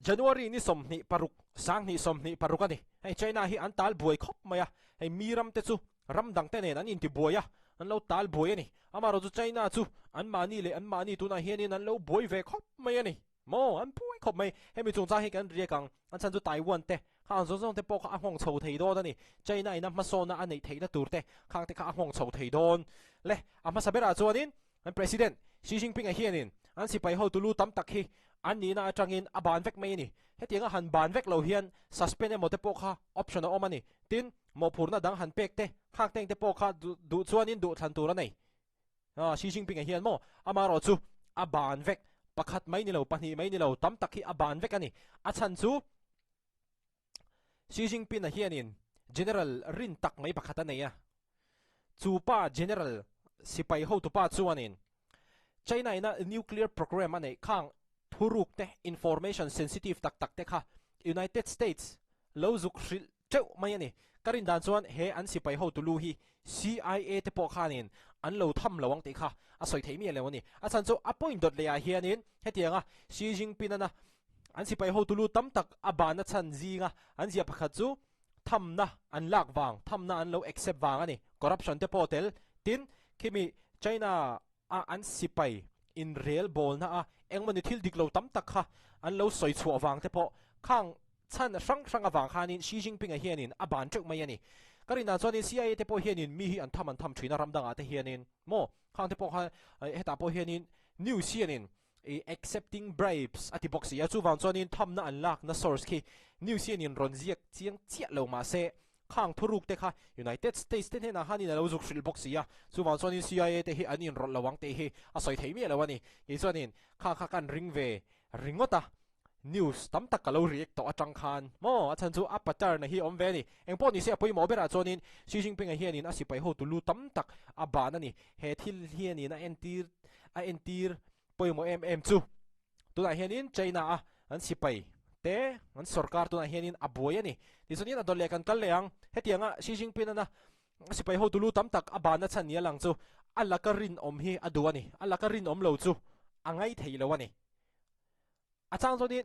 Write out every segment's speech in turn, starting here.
January ni 26, 2026 a ni. Hei China hi an tal buai khawp mai a, hei mi ram te chu ram dang te nen an inti buai a, an lo tal buai a ni. Amaherawhchu China chu an mahni leh an mahni tunah hianin an lo buai ve khawp mai a ni. Maw? An buai khawp mai. Hemi chungchang hi kan riak ang, an chhan chu Taiwan te kha ang zawng zawng te pawh kha a nghawng chho thei dawn a ni. China ina hmasawnna a neih theihna tur te khang te kha a nghawng chho thei dawn. Le, a hmasa berah chuanin An President Xi Jinping-a hianin an sipai hotu lu tam tak hi an nihna atangin a ban vek mai a ni. Hetianga han ban vek lo hian suspend emaw te pawh kha option a awm a ni. Tin, mawhphurhna dang han pek te, khak teng te pawh kha duh chuanin duh thlan tur a nei. Xi Jinping-a hian maw amaherawh chu a ban vek, pakhat mai ni lo, pahnih mai ni lo, tam tak hi a ban vek a ni. A chhan chu Xi Jinping-a hianin General rin tak mai pakhat a nei a. Chu pa General sipai hotupa chuanin China ina nuclear program a neih khang thuruk te, information sensitive tak tak te kha United States lo zuk hrilh teuh mai a ni. Ka rin dan chuan he an sipai hotu lu hi CIA te pawh khanin an lo tham lo ang tih kha a sawi theih miah lo a ni. A chhan chu a point dawt lehah hianin hetianga Xi Jinping-ana An sipai hotu lu tam tak a ban a chhan zinga an ziah pakhat chu thamna an lak vang, thamna an lo accept vang a ni. Corruption te pawh tel. Tin, khimi China a an sipai inrel bawlna a engmawni thil dik lo tam tak kha an lo sawi chhuah vang te pawh khang chhan hrang hrang avang khanin Xi Jinping-a hianin a ban teuh mai a ni. Ka rindan chuanin CIA te pawh hianin mi hi an tham an tham thin a ram dangah te hianin maw khang te pawh kha hetah pawh hianin news hianin I accepting bribes a ti bawk si a, chuvang chuanin thamna an lakna source khi news hian in rawn ziak chiang chiah lo mahse khang thuruk te kha United States te hnenah khan in a lo zuk hrilh bawk si a, chuvang chuanin CIA te hi an inrawlh lo ang tih hi a sawi thei miah lo a ni. Kei chuanin kha kha kan ring ve ringawt a, news tam tak ka lo react tawh atang khan maw a chhan chu a pattern a hi awm ve a ni. Engpawh nise a pawimawh berah chuanin Xi Jinping-a hianin a sipai hotu lu tam tak a ban a ni. He thil hianin a entir a entir pawimawh em em chu tunah hianin China a an sipai te an sorkar tunah hianin a buai a ni. Tichuanin a dawt leh kan kal leh ang. Hetianga Xi Jinping-ana sipai hotu lu tam tak a banna chhan ni a lang chu a laka rinawm hi a duh a ni. A laka rinawm lo chu a ngaithei lo a ni. A chang chuanin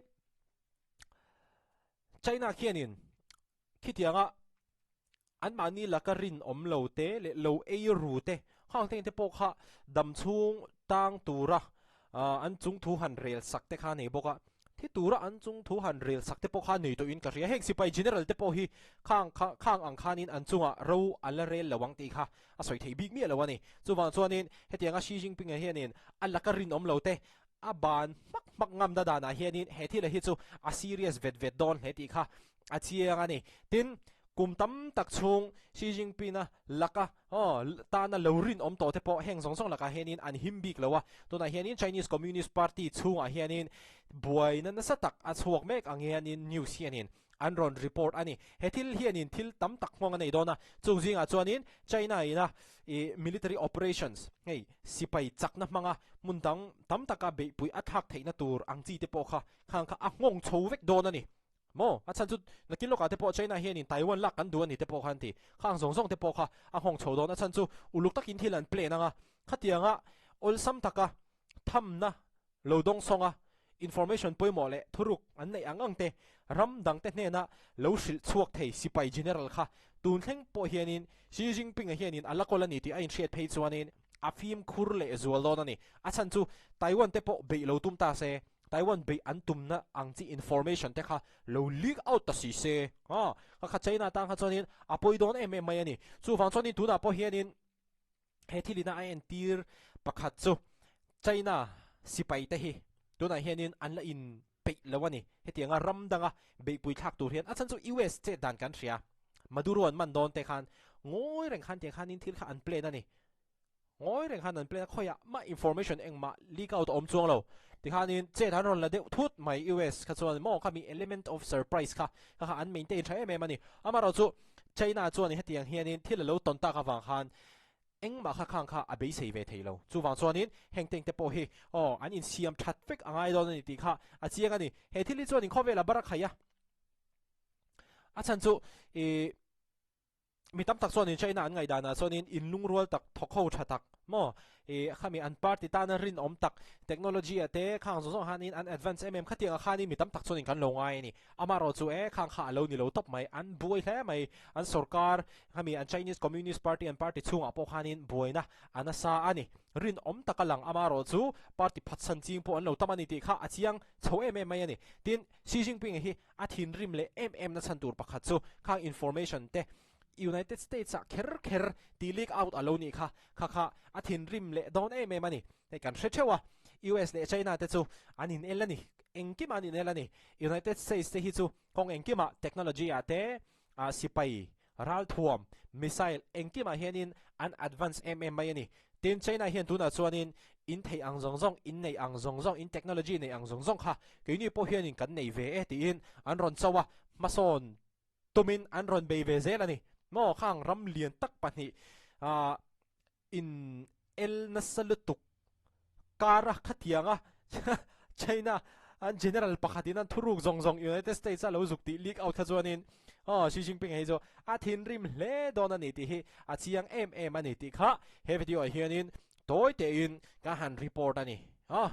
China khianin Khitianga anmahni laka rinawm lo te leh lo ei ru te khang teng te pawh kha dam chhung tang tura an chung thu han rel sak te kha a nei bawk a, thi tura an chung thu han rel sak te pawh kha a nei tawhin ka hria. Heng sipai general te pawh hi khang kha khang ang khanin an chungah ro a la rel lo ang tih kha a sawi theih bik miah lo a ni. Chuvang chuanin hetianga Xi Jinping-a hianin a laka rinawm lo te a ban hmak hmak ngam na danah hianin he thila hi chu a serious vet vet dawn hle tih kha a chiang a ni. Tin, kum tam tak chhung Xi Jinping-a laka aw tana lo rinawm tawh te pawh heng zawng zawng lakah hianin an him bik lo a. Tunah hianin Chinese Communist Party chhungah hianin buaina nasa tak a chhuak mek ang hianin news hianin an rawn report a ni. He thil hianin thil tam tak nghawng a nei dawn a, chung zingah chuanin China ina ih military operations hei sipai chakna hmanga hmun dang tam taka beihpui a thlak theihna tur ang chi te pawh kha khang kha a nghawng chho vek dawn a ni. Maw? A chhan chu nakin lawkah te pawh China hianin Taiwan lak kan duh a ni te pawh kha an ti. Khang zawng zawng te pawh kha a nghawng chho dawn. A chhan chu uluk takin thil an plan ang a, khatianga awlsam taka thamna lo dawng sawng a, information pawimawh leh thuruk an neih ang ang te ram dang te hnena lo hrilh chhuak thei sipai general kha tun thleng pawh hianin Xi Jinping-a hianin a la kawl a ni tih a inhriat phei chuanin a fimkhur leh zual dawn a ni. A chhan chu Taiwan te pawh beih lo tum ta se, Taiwan beih an tumna ang chi information te kha lo leak out ta si se, ha, kha kha China tan kha chuanin a pawi dawn em em mai a ni. Chuvang chuanin tunah pawh hianin he thilina a entir pakhat chu China sipai te hi tunah hianin an la in peih lo a ni. Hetianga ram danga beihpui thlak tur hian a chhan chu US chet dan kan hria. Maduro an man dawn te khan ngawi reng khan tiang khanin thil kha an plan a ni. Ngawi reng khan an plan a, khawiah mah information engmah leak out a awm chuang lo. Tikhanin chet an rawn la deuh thut mai US kha chuan maw khami element of surprise kha kha kha an maintain tha em em a ni. Amaherawhchu China chuan hetiang hianin thil a lo tawn tak avang khan engmah kha khang kha a beisei ve thei lo. Chuvang chuanin heng teng te pawh hi aw an insiam that vek a ngai dawn a ni tih kha a chiang a ni. He thil hi chuanin khawvelah bar a khai a, a chhan chu ih. Mi tam tak chuanin China an ngaihdanah chuanin inlungrual tak, thawk ho tha tak maw? Ih khami an party tana rinawm tak, technology ah te khang zawng zawng hanin an advance em em khatiang ah khanin mi tam tak chuanin kan lo ngai a ni. Amaherawh chu e khang kha a lo ni lo tawp mai, an buai hle mai. An sorkar khami an Chinese Communist Party an party chhungah pawh khanin buaina a nasa a ni. Rinawm taka lang amaherawh chu party phatsan ching pawh an lo tam a ni tih kha a chiang chho em em mai a ni. Tin, Xi Jinping hi A thinrim leh em em na chhan tur pakhat chu khang information te United States ah kher kher ti leak out a lo nih kha, kha kha a thinrim leh dawn em em a ni. Hei kan hre theuh a, US leh China te chu an in el a ni, engkimah an in el a ni. United States te hi chu kawng engkimah technology ah te ah sipai ralthuam, missile engkimah hianin an advance em em mai a ni. Tin, China hian tunah chuanin in theih ang zawng zawng, in neih ang zawng zawng, in technology neih ang zawng zawng kha keini pawh hianin kan nei ve e tiin an rawn cho a, hmasawn tumin an rawn bei ve zel a ni. Maw khang ram lian tak pahnih ah in el nasa lutuk kar a khatiang a China an general pakhatin an thuruk zawng zawng United States a lo zuk tih leak out kha chuanin aw Xi Jinping hei chu a thinrim hle dawn a ni tih hi a chiang em em a ni tih kha he video ah hianin tawi tein ka han report a ni. Aw.